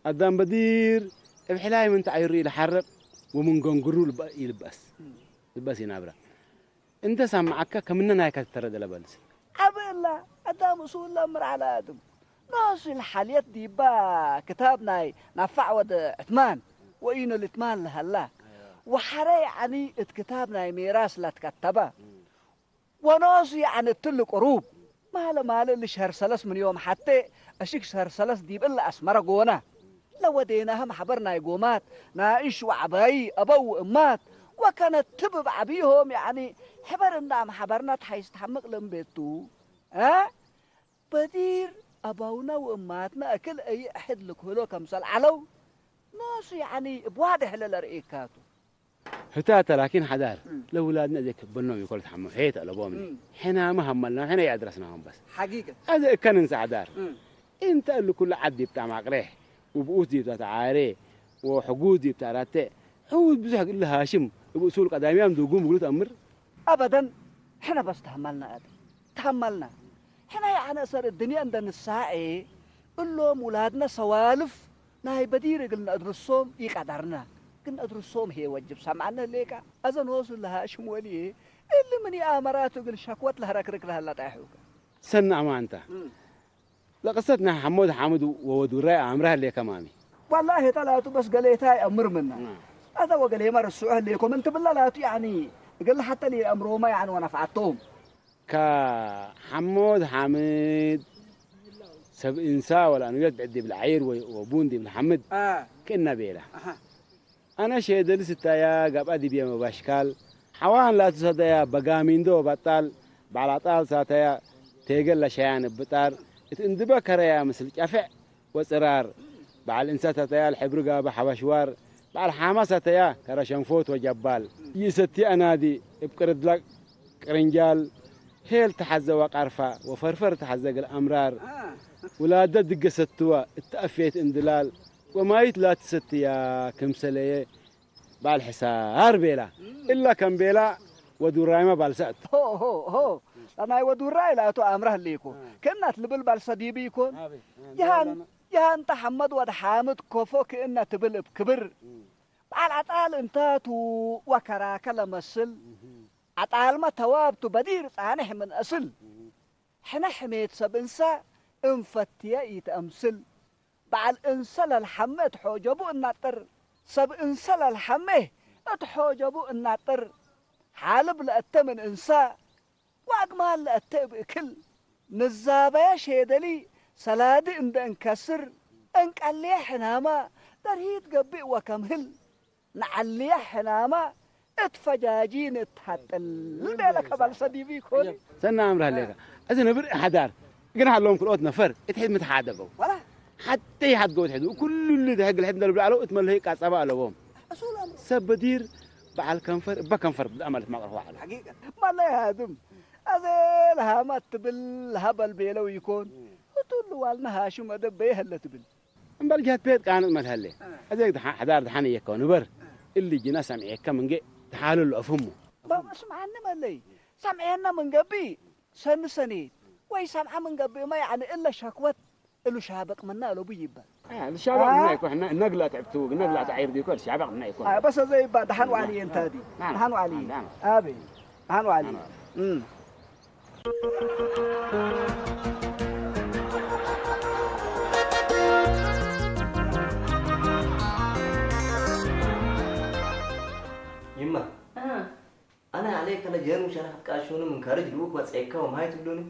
አዳም በዲር እብ ሕላይ ምን ተዐይሩ ኢለሐርቅ ወምን ገንግሩ ልበ-፣ ኢልበአስ። እም። ልበአስ ኢናብረ። እንተ ሳምዐከ ከምነ ናይከ ትተረደ ለበልስ። አብ እላ አዳም እሱል ለአምር ዐለ አድም። ኖስ ለሐልየት ዲባ ክታብ ናይ ናፋዕ ወድ ዕትማን ወኢኖ ልትማን ለሀላ። ወሐረ ያኒ እት ክታብ ናይ ሜራስ ለትከተበ። ወኖሱ የዐን እትሊ ቅሩብ፣ ማለ ማለ እሊ ሸህር ሰለስ ምን ዮም ሐቴ፣ አሽክ ሸህር ሰለስ ዲብ እሊ አስመረ ጎነ፣ ለወዴናህም ሐበር ናይ ጎማት፣ ናእሽ ወዐባዪ፣ አበው ወእማት፣ ወከነትብ እብ ዐቢሆም፣ ያኒ፣ ሕበር እንደ አምሐበርነ ተሐይስ ተሐምቅ ልእምቤቱ፣ አ? በዲር አበውነ ወእማትነ እክል እይ እሕድ ልክህሎ ከምሰል ዐለው፣ ኖሱ፣ ያኒ፣ እብ ዋድሕ ለለርእካቱ። ህታተ ላኪን ሐዳር እም። ለውላድነ እዜ ክብኖም ኢኮል ተሐመ ሔት አለቦምኒ። እም። ሕናመ ሀመልናም ሕነ የአድረስናሆም በስ። ሐቂቀት። አዜ እከ ንንሰ ሐዳር። እም። እንተ እሊ ኩሉ ዐድ ዲብ ጣም አቅሬሕ ወብኡስ ዲብ ተተዓሬ ወሕጉዝ ዲብ ተአራቴዕ ሕውዝ ብዙሕ እሊ ሃሽም እብ እሱል ቀዳሚያም ዱጉም እግሉ ተአምር? አበደን። ሕነ በስ ተሀመልና አድም። ተሀመልና። ሕነ የዐነ አሰር እድንየ እንደ ንሳዔ እሎም ውላድነ ሰዋልፍ ናይ በዲር እግል ነአድርሶም ኢቀደርነ፣ ግን ነአድርሶም ህዬ ወጅብ ሰምዐነ ህሌከ። አዘ ኖሱ ለሃሽም ወልዬ እሊ ምን ይአመራቱ እግል ሸክወት ለህረክርክ ለህለ ጣይሑከ። ሰኒ አማንተ። እም። ለቅሰት ናይ ሐሞት ሓምድ ወወድ ውራይ አምረ ህሌከ ማሚ? ወላሂ ተ ላቱ በስ ገሌታይ አምር ምነ። እም። አዘ ወገሌመ ርስዑ ህሌኮ ምን ትብለ ላቱ ያኒ እግል ሐተ ለአምሮመ ያኒ ወነፍዐቶም። ከሐሞት ሓምድ ሰብ እንሳ ወለአንውየት ብዕድ ዲብ ለዐይር ወ-፣ ወቡን ዲብ ለሐምድ አ። ክእነ ቤለ። አሃ። አነ ሼደሊ ስተያ ገብአ ዲብየ መባሽካል፣ ሐዋን ላቱ ሰደያ በጋሚንዶ ወበጣል፣ በዐል አጣል ሳተያ ቴገል ለሸያን እብ ጣር፣ እት እንድበ ከረያ ምስል ጨፍዕ ወጽራር፣ በዐል እንሰ ሰተያ ለሕብሪ ጋበ ሐበሽዋር፣ በዐል ሓመ ሰተያ ከረ ሸንፎት ወጀባል። ይሰቲ አናዲ እብ ቅርድለ ቅርንጃል፣ ሄል ተሐዘ ወቀርፈ ወፈርፈር ተሐዘ እግል አምራር፣ ውላደ ድገ ሰትወ እት አፌት እንድላል፣ ወማይት ላቲ ሰትያ ክምሰለየ በዐል ሕሳር ቤላ። እም። እለ ከም ቤላ ወድ ውራይመ ባልሰ እቱ። ሆ፣ ሆ፣ ሆ። ለናይ ወድ ውራይ ላቱ አምረ ህሌኮ። አ። ክእነት ልብል ባልሰ ዲብ ኢኮን። አቤ፣ አ፣ የሃን፣ ለና- የሃንተ ሐመድ ወድ ሓምድ ኮፎ ክእነ ትብል እብ ክብር። እም። በዐል አጣል እንታቱ ወከራከ ለመስል። እም። አጣልመ ተዋብቱ በዲር ጻንሕ ምን አስል። እም። ሕነ ሕሜት ሰብ እንሰ እንፈትየ ኢተአምስል። በዐል እንሰ ለልሐሜ እት ሖጀቡ እናጥር፣ ሰብ እንሰ ለልሐሜ እት ሖጀቡ እናጥር። ሐልብ ለአተ ምን እንሰ ወአግማል ለአተ እብ እክል፣ ንዛበየ ሼደሊ ሰላዲ እንደ እንከስር፣ እንቀልየ ሕናማ ደርሂት ገብእ ወከምህል። ነዐልየ ሕናመ እት ፈጃጂ ንትሐጥል ቤለ ከበልሰ ዲብ ኢኮን። ሰና አምር ሀሌከ። እት ነብር ሐዳር ግን ሀሎም ክልኦት ነፈር እት ሕድ ምትሓደገው። ወላ ሐቴ ይሓድገው እት ሕድ። ኩሉ እሊ ደሕግ ለሕድ እንደ ልብሎ ዐለው እት መለሀይ ቃጸባ አለቦም። እሱል አምር። ሰብ በዲር በዐል ከንፈር እበ ከንፈር ብዝአመ ልትማቅረፎ ዐለው። ሐቂቀት። መለሀይ ሃድም። አዜ ለሃመ ትብል ለሀበል ቤለው ኢኮን። እቱ እሊ ዋልነ ሃሽም አደብ በየ ሀለ ትብል። እምበል ጀህት ቤት ቃንጥ መልሀሌ። አ። አዜ ደሓ-፣ ሐዳር ደሓን እየከው ንበር። አ። እሊ ጅነ ሰምዔከ ምንጌ ተሓልሉ አፍህሙ። በስምዓኒ መለይ፣ ሰምዔነ ምን ገብእ ሰኒ ሰኔት፣ ወይ ሰምዐ ምን ገብእመ፣ ያዕኒ እለ ሸክወት እሉ ሻበቅ ምነ አለቡ ይበል። አ፣ ልሻበቅ አ? ምነ ይኮን፣ እነ፣ እነግላ ተዕብቱ፣ እነግላ አ። ተዓይር ዲኮ፣ ልሻበቅ ምነ ይኮን። አ፣ በስ አዜ ይባ ደሓን አ። ወዓሊ እንተ አ። ዲ። አ። ደሓን ወዓሊ። አ፣ ደሓን። አቤ፣ ደሓን ወዓሊ። ደሓን ወዓሊ። እም። ይማ፣ እ። አነ ዐሌከ ለጀን ውሸረሐት ቃሹኒ ምን ከርጅ ልኡክ ወጽዔከ ወማይ ትብሉኒ?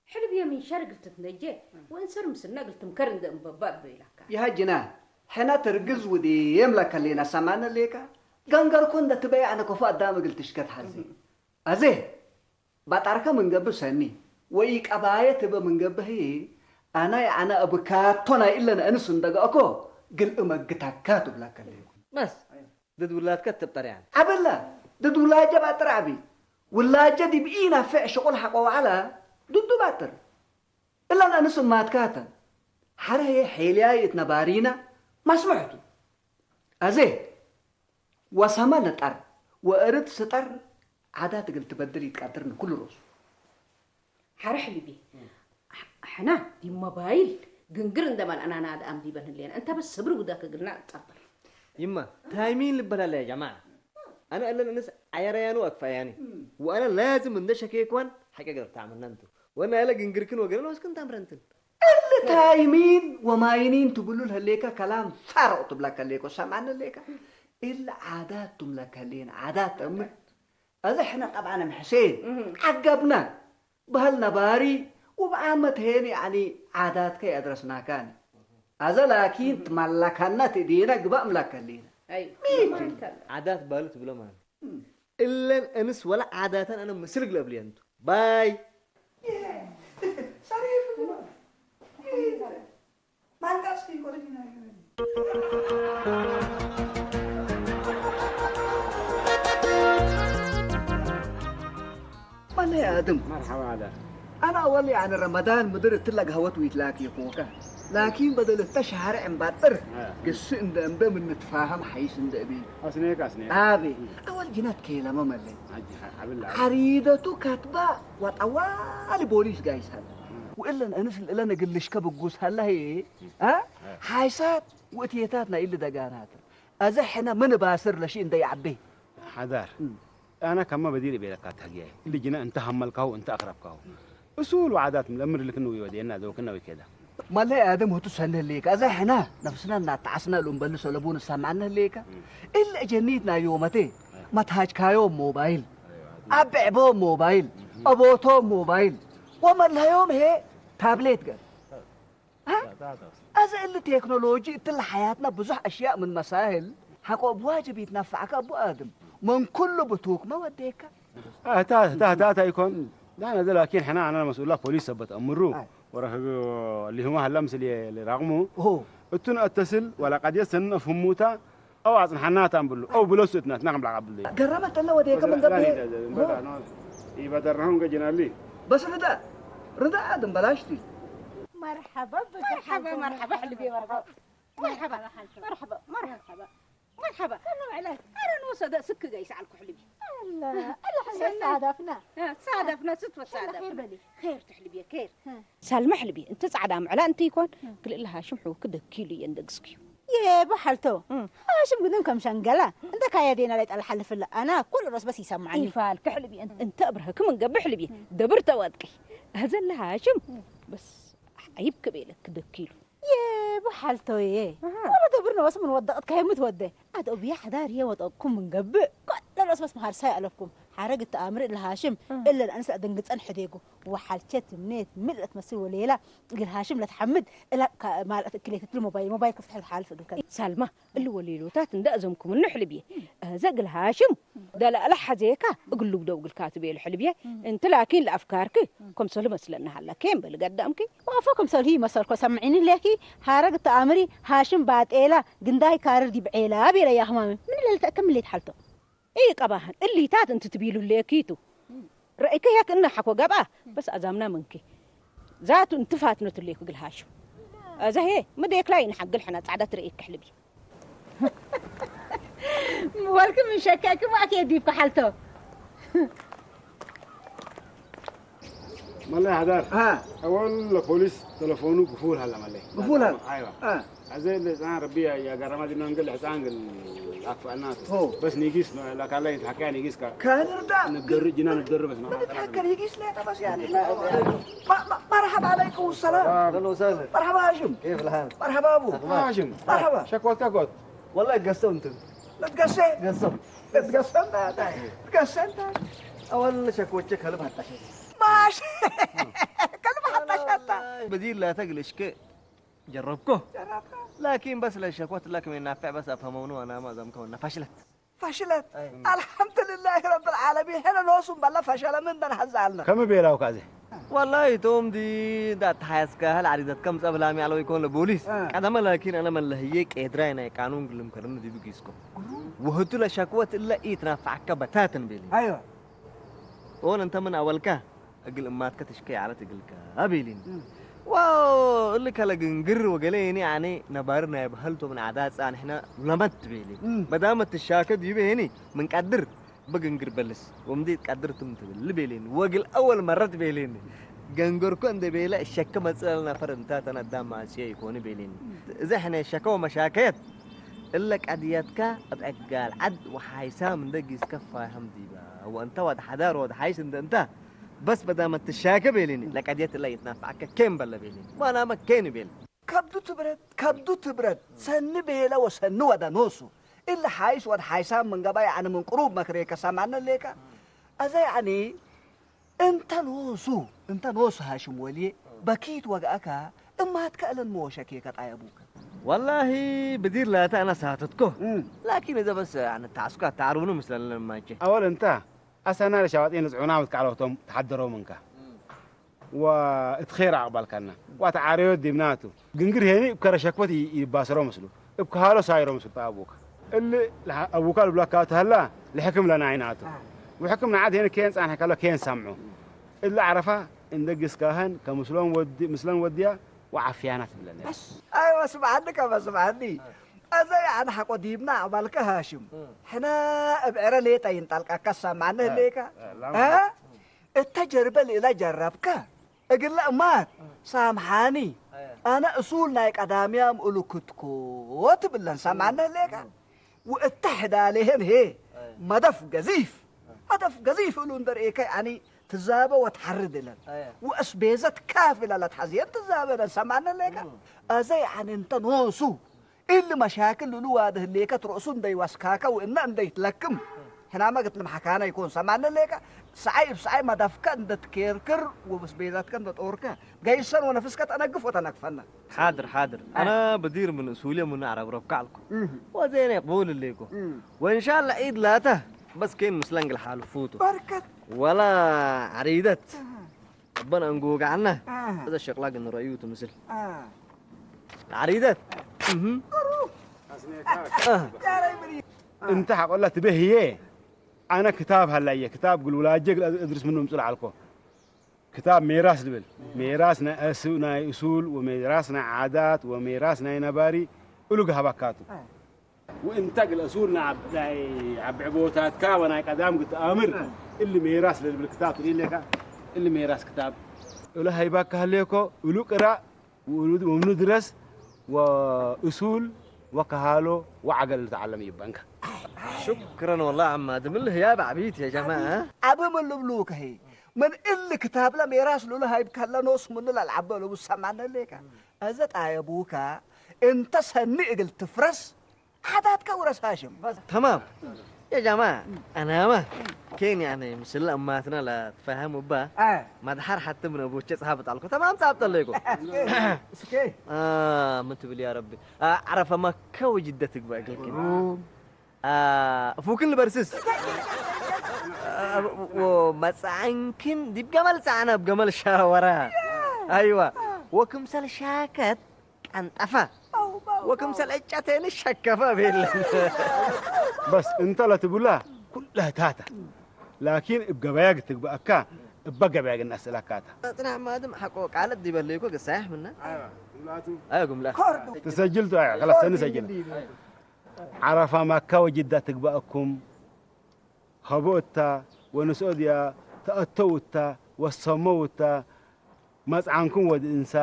ሕልብየ ምን ሸር እግል ትትነጄ ወእንሰር ምስልነ እግል ትምከር እንዴ እንበባ እበ ኢለካ። ይሃ ጅናን፣ ሕነ ትርግዝ ውዴም ለከሌነ ሰማነ ሌከ፣ ገንገርኮ እንደ ትበይ አነ ከፎ አዳም እግል ትሽከት ሐዜ። አዜ፣ ባጣርከ ምን ገብእ ሰኒ፣ ወኢቀባየ ትበ ምን ገብእ ህይ፣ አነ የአነ እብካቶ ናይ እለን እንስ እንደ ገአኮ፣ ግል እመግታካ ቱ ብላከ ለይኩ። በስ፣ ድድ ውላድከ ትብጠር ያኒ። አብለ፣ ድድ ውላጀ ባጥር አቢ። ውላጀ ዲብ ኢናፍዕ ሽቁል ሐቆ ወዐለ፣ ድዱ ባጥር። እለን እንስ እማትካተ። ሐረ ህዬ ሔልያይ እት ነባሪነ ማስምሕቱ። አዜ፣ ወሰመ ንጠር ወእርድ ስጠር ዓዳት እግል ትበድል ኢትቀድርን ኩሉ ሮሱ። ሐረ ሕሊቢ፣ ሕነ ዲብ መባይል ግንግር እንደ መልአና ናድአም ዲበን ህሌነ። እንተ በስ ስብር ውደክ እግልና እጠብር። ይማ፣ ታይሚን ልበላለ ያ ጀማዐ። አነ እለን እንስ ዐየረያኑ አክፈያኒ። ወአነ ላዝም እንደ ሸኬክዋን ሐቀ ገርታዕ ምነንቱ። ወናይለ ግንግርክን ወገነን ወስክን ታምረንትን። እሊ ታይሚን ወማይኒን ትብሉ ለህሌከ ከላም ፋርቅ ትብለከ ህሌኮ፣ ሰምዐነ ህሌከ። እሊ ዓዳት ቱም ለከ ህሌነ፣ ዓዳት እምር። አዜ ሕነ ጠብዐን እም ሕሴን እህ። ዐገብነ በህል ነባሪ፣ ወብዓመት ሄን ያኒ ዓዳትከ የአድረስናካኒ። አዜ ላኪን ትመለከነ ትእዴነ ግበእ እምለከ ህሌነ። አይ፣ ሚ? ማን ከለ? ዓዳት ባሉ ትብሎ ማን? እም። እለን እንስ ወለ ዓዳተን አነ ምስል እግል አብልየን ቱ። ባይ። መለ አድም። መርሐባ አለ። አነ አወል ያኒ ረመዳን ምድር እትለ ገህወት ወኢትላኪ ኮከ። ላኪን በደል እተ ሸሀር ዕምባጥር አ። ግስ እንደ እንበ ምን ንትፋሀም ሐይስ እንደ እቤ። አስኔክ አስኔክ። አቤ። እም። አወል ጅነት ኬለመ መለ። አጅ ሐ-፣ ሐብል አለ። ዐሪደቱ ከትበ ወጠዋሊ ቦሊስ ጋይስ ሀለ። እም። ወእለን እንስ እለን እግል ልሽከ ብጉስ ሀለ ህዬ፣ እም። አ? አ። ሐይሳት ወእትየታት ናይ እሊ ደጋናት። አዜ ሕነ ምን ባስር ለሺ እንደ ይዐቤ። ሐዳር። እም። አነ ከመ በዲር እቤለካ ተህግያይ። እሊ ጅነ እንተ ሀመልካሁ እንተ አቅረብካሁ። እሱል ወዓዳት ለምን ልክን ወወዴና ዘወክና ወኬዳ። መለይ አደም ህቱ ሰኒ ህሌከ። አዜ ሕነ ነፍስነ እናተዓስነ እሉ እምበል ሰለቡን እሰምዐነ ህሌከ። እም። እሊ እጀኒት ናይ ዮመቴ እም። መትሃጅካዮም ሞባይል፣ እም። አብዕቦም ሞባይል፣ እም። አቦቶም ሞባይል ወመለዮም ህዬ ታብሌት ገር። አ? አዜ እሊ ቴክኖሎጂ እትለ ሐያትነ ብዙሕ አሽያእ ምን መሳህል ሐቆ እብ ዋጅብ ኢትነፈዐከ እቡ አድም ምን ኩሉ ብቱክመ ወዴከ። አ፣ ህታ፣ ህታ፣ ህታ፣ ህታ ኢኮን። ዳን አዜ ላኪን ሕነ አነ መስኡላ ፖሊስ ሰበት አምሩ አይ። ወረክብ እሊሁመ ሀላ ምስል ሊራቅሙ ኦሆ። እቱን አተስል ወላ ቀድየት ሰንን አፍህሙታ አው አጽንሐና ታምብሉ አው ብለሱ እትና እትና ከም ለአቀብል። ገረመት እለ ወዴከ ምን ገብእ? ኢበደርናሁ እንገ ጅናሊ። በስ ርዳ፣ ርዳ አድም በላሽቲ። መርሐባ ብክ መርሐባ፣ ሓልኩም። መርሐባ፣ ሕልቤ መርሐባ። መርሐባ፣ መርሐባ፣ መርሐባ፣ መርሐባ። ሰላም ዐለይክ። አረ ንወሰደ ስክ ገይስ ዐልኩ ሕልቤ። አላ፣ አላ፣ ሕልቤ ሰናይ። ሳዳፍና። እ፣ ሳዳፍና፣ ስት ወሳዳፍና። ኸይር በሊ። ኸይር ትሕልቤ፣ ኸይር። እ። ሳልመ ሕልቤ፣ እንቲ ጻዕዳ ምዕላ እንቲ ይኮን፣ እ። ክል እለ ሃሽም ሕውክ ደኪሉ የእንደ ግስክዩ። የቡ ሐልቶ። እ። ሃሽም ግድም ከም ሸንገላ። እንተ ካየዴና ላይ ጠልሐልፍለ። አና ኩል ሮስ በስ ይሰማኒ። ኢፋልክ ሕልቤ፣ እን-፣ እንተ እብርሀክ ምን ገብእ ሕልቤ። እ። ደብር ተወጥቂ። አዘለ ሃሽም። እ። በስ ዐይብ ክቤለክ ደኪሉ። የቡ ሐልቶዬ፣ አሃ። ወለ ደብር ነወስ ምን ወደቅት ከህምት ወደ። አድ ኦብየ ሐዳር ህዬ ወጠቅኩም ምን ገብእ፣ ኮለ ሮስ በስ መሃርሳይ አለኩም። ሐረግ እት አምር እለ ሃሽም፣ እም። እለ ለአንስ አደንግጸን ሕዴጉ። ወሐልቼ ትምኔት ምን ለትመስል ወሌላ እግል ሃሽም ለትሐምድ እላ ካ-፣ ማለት እክሌ ትትል ሞባይል፣ ሞባይል ክፍትሕ ለትሓልፍ እግል ከ-፣ ሳልማ እሊ ወሌሎታት እንደ አዘምኩምኑ ሕልብዬ፣ አዘ እግል ሃሽም ደለአለ ሐዜካ እግል ልውደው እግል ካትቤ ለሕልብዬ፣ እም። እንቲ ላኪን ለአፍካርኪ እም። ክምሰሉ መስለኒ ሀላ፣ ኬን በሊ ገዳምኪ? ወአፎ ክምሰልሁ ኢመሰልኮ፣ ሰምዒኒ ሌኪ፣ ሐረግ ተአምሪ፣ ሃሽም ባጤላ፣ ግንዳይ ካርር ዲብ ዔላ ቤለ ያህማሚ፣ ምን ለልትአከም ሌት ሐልቶ? ኢቀባህን እሊታት እንቲ ትቢሉ ሌኪቱ። ረአይከ ያክ እነ ሐኮ ገብአ፣ በስ አዛምና ምንኪ። ዛቱ እንቲ ፋትኖት ሌኩ እግል ሃሽም። አዘ ህዬ፣ ምዴክ ላይ እንሐግል ሕነ ጻዕዳት ረአይክ ሕልቢ። ወልክ ምን ሸካይክ ማእክ የዲብክ ሐልቶ። መለይ ሐዳር። አ። አወል ለፖሊስ ተለፎኑ ግፉል ሀለ መለይ። ግፉል ሀለ? አይዋ። አ። አዜ ለህጻን ረቢ ያገረማ ዲና እንግል ህጻን ግን አክፋና ሆ። በስ ኒጊስ ለካላይ ተሐቀያ ኒጊስ ካ። ከንርዳ። ንደር ጅና ንደር በስ ነው። ምን ተሐከር ኒጊስ ላይ ጠበስ ያለ። ማ-፣ ማ-፣ መርሐባ አለይኩም ሰላም። አህለን ወሰህለን። መርሐባ ሃሽም። ኬፍ ልሃል? መርሐባ አቡ። አህለን። ሃሽም። መርሐባ። ሸኮልከ ኮት። ወላሂ ገሰው እንትን። ልትገሰ? ገሰው። ልትገሰ እንተ? ልትገሰ እንተ? አወል ሸኮቼ ከልብ አጣሽ። ማሽ። ከልብ አጣሽ አጣ። በዲር ላተግል እሽከ ጀረብኮ። ጀረብኮ። ላኪን በስ ለሸኮት ለክ ምን ናፈዕ በስ አፍሀመውኑ አናማ ዘምከውና ፈሽለት። ፈሽለት። አይ። አልሐምዱሊላሂ ረብል ዓለሚን። ሕነ ኖሱ እምበለ ፈሸለ ምን በን ሐዛልነ። ከመ ቤላውካ አዜ? ወላሂ ቶም ዲ እንዳ አትሓያስከ ሀል ዐሪደትከ ምጸ ብላሚ ዐለው ኢኮን ለቦሊስ። አ። ቀደመ ላኪን አነ ምን ለህዬ ቄድራይ ናይ ቃኑን ግልም ከርኒ ዲብ ጊስኮ። ወህቱ ለሸክወት እለ ኢትናፈዐከ በታትን ቤሊ። አይወ። ኦን እንተ ምን አወልከ እግል እማትከ ትሽከ ይዐለት እግልከ ቤሊኒ። እም። ዋው እሊ ከለ ግንግር ወገሌኒ አነ ነባሪ ናይ በሀልቶ ምን ዓዳት ጻንሕነ ለመት ቤሊ። እም። መዳመት ትሻከ ዲቤ ሄኒ ምን ቀድር በግንግር በልስ ወምዲ ቀድር ትም ትብል ቤሌኒ። ወግል አወል መረት ቤሌኒ። ገንገርኮ እንደ ቤለ እሸከ መጽእ ለነፈር እንታ ተነዳ ማጽየ ኢኮኒ ቤሌኒ። እዘ ሕነ ሸከ ወመሻከየት እለ ቀድየትከ እብ ዕጋል ዐድ ወሓይሳም እንደ ጊስከ ፋህም ዲበ ወእንተ ወድ ሐዳር ወድ ሓይስ እንደ እንተ በስ በዳመት ትሻከ ቤሌኒ። ለቀድየት እለ ይትናፈዐከ ኬን በለ ቤሌኒ። ዋናመ ኬን ቤል። ከብዱ ትብረድ፣ ከብዱ ትብረድ። ሰኒ ቤለ ወሰኒ ወደ ኖሱ። እሊ ሓይስ ወድ ሓይሳም ምን ገባ፣ ያዕኒ ምን ቅሩብ መክሬከ ሰማነ ሌከ። አዘ ያዕኒ እንተ ኖሱ፣ እንተ ኖሱ ሃሽም ወልዬ በኪት ወግአከ፣ እማትከ እለን መወሸኬከ ጣየቡከ። ወላሂ ብዲር ላተ አነ ሳተትኮ። እም። ላኪን እዘ በስ ያዕኒ ተዐስኩ አተዓርቡኑ ምስለን ለማቼ። አወል እንተ አሰና ለሸዋጤን ልጽዑና ምትቀዕለውቶም ተሐደረው ምንከ። ወእት ኼር አቅበልከነ ወአትዓረዮ ዲብናቱ። ግንግር ሄኒ እብ ከረ ሸክወት ይ-፣ ይባሰሮ ምስሉ፣ እብ ከሃሎ ሳይሮ ምስሉ አቡከ። እሊ ለሐ-፣ አቡከ ልብለካ ተሀላ ለሕክም ለናይናቱ። ወሕክም ነዓድ ሄኒ ኬን ጻንሐ ከሎ ኬን ሰምዑ። እሊ ዐረፋ እንደ ግስካህን ከምስሎም ወዲ-፣ ምስለን ወድያ ወዓፍያና ትብለነ። በስ። አይወ ስምዐኒ ከመ ስምዐኒ። አዘ የአነ ሐቆ ዲብና አቅበልከ ሃሽም። ሕነ እብ ዕረ ሌጠ ይንጠልቀከ ሰማነ ህሌከ። እ? እተ ጀርበ ለእለ ጀረብከ እግለ እማት ሳምሓኒ፣ አነ እሱል ናይ ቀዳምያም እሉ ክትኮ ትብለን ሰማነ ህሌከ። ወእተ ሕዳሌህን ህዬ መደፍ ገዚፍ፣ መደፍ ገዚፍ እሉ እንደ ርኤከ ያኒ ትዛበ ወትሐርድ እለን። ወእስቤዘት ካፍ እለ ለትሐዝየን ትዛበ እለን ሰማነ ህሌከ። አዘ ያኒ እንተ ኖሱ እሊ መሻክል እሉ ዋዲ ህሌከ ትረእሱ እንደ ይወስካከ ወእነ እንደ ይትለክም፣ ሕናመ እግል ልምሐካነ ኢኮን ሰማነ ሌከ፣ ሰዓይ እብ ሰዓይ መደፍከ እንደ ትኬርክር ወብስቤዛትከ እንደ ጦርከ፣ ገይሰን ወነፍስከ ተነግፍ ወተነግፈነ። ሓድር፣ ሓድር። አ። አነ በዲር ምን እሱልየ ምኑ አረብረብከ ዐልኩ። እህ። ወዜነ ቅቡል ህሌኮ። እህ። ወእንሻለ ዒድ ላተ በስ ኬን ምስለን እግል ሓልፉቱ። በርከት። ወላ ዐሪደት። እህ። እበን አንጎጋዕነ፣ አሃ። እዘ ሸቅላ ግን ረአዩ ትምስል። አሃ። ዐሪደት። እህ። አሃ። እንተ ሐቆላ ትቤ ህዬ፣ አነ ክታብ ሀላየ፣ ክታብ እግል ውላጄ እግል እድርስ ምኑ እምጽእ ለዐልኮ። ክታብ ሜራስ ልብል፣ ሜራስ ናይ አስ-፣ ናይ እሱል ወሜራስ ናይ ዓዳት ወሜራስ ናይ ነባሪ እሉ ገሀባካቱ። አሃ። ወእንተ እግል እሱል ናይ ዐብ-፣ ናይ ዐቢ ዕቦታትካ ወናይ ቀዳም ግትአምር፣ እሊ ሜራስ ለልብል ክታብ ትርኢ ሌካ፣ እሊ ሜራስ ክታብ እለ ሀይባካ ህሌኮ፣ እሉ ቅራእ ወእሉ-፣ ወምኑ ድረስ ወእሱል ወከሃሎ ወዐገል ልትዐለም ይበንከ። ሹክረን ወላሂ ዐማድም፣ እሊ ህያብ ዐቢት ያ ጀማዐ። ዐቢ ምን ልብሉከ ህይ፣ ምን እሊ ክታብለ ሜራስ ለእሉ ሀይብከ ህለ ኖስ ምኑ ለልዐበ ለቡ ሰማነ ሌከ። አዘ ጣየቡከ እንተ ሰኒ እግል ትፍረስ ሐዳትከ ውረስ ሃሽም። ተማም። ያ ጀማዐ፣ አናመ ኬን ያኒ ምስል አማትነ ለትፈሀም እባ አ። መድሐር ሐቲ ምን አቦቼ ጸሐፍት ዐልኮ። ተማም ጻብጠ ለይኮ። እስኬ። አ፣ ምን ትብል ያ ረቢ? አ፣ ዐረፈ መከ ወጅደ ትግበእ እግልክን። ሩም። አ፣ ፉክን ልበርስስ። አ፣ ወመጽዐንክን ዲብ ገመል ጸዐነ፣ እብ ገመል ሻወረ። አይዋ። ወክምሰል ሻከት ቀንጠፈ ወክምሰል ዕጨቴኒ ሸከፈ ቤለ። በስ እንተ ለትቡላ ኩለህ ታተ። ላኪን እብ ገበያግ ትግበአካ፣ እበ ገበያግ ነአስእለካተ። ጽናሕ ማድም ሐቆ ቃለት ዲበ ለይኮ ግሳያሕ ምነ። አዮ ግምላ። ትሰጅልቱ አዮ፣ ከላስ ሰኒ ሰጅል። ዐረፋ መካ ወጅዳ ትግበአኩም። ሀቦ እታ ወንስኦ ዲያ ተአተው እታ ወሰመው እታ መጽዓንኩም ወድ እንሳ፣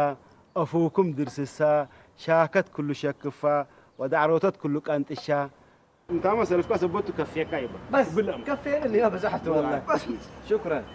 አፉኩም ድርስሳ፣ ሻከት ክሉ ሸክፋ ወዳዕሮተት ክሉ ቀንጥሻ። እንታመ ሰልፍካ ሰቦቱ ከፌካ ይባ። በስ ብልአም። ከፌ እልዮ በዛሕቱ ወላሂ። በስ። ሹክረን።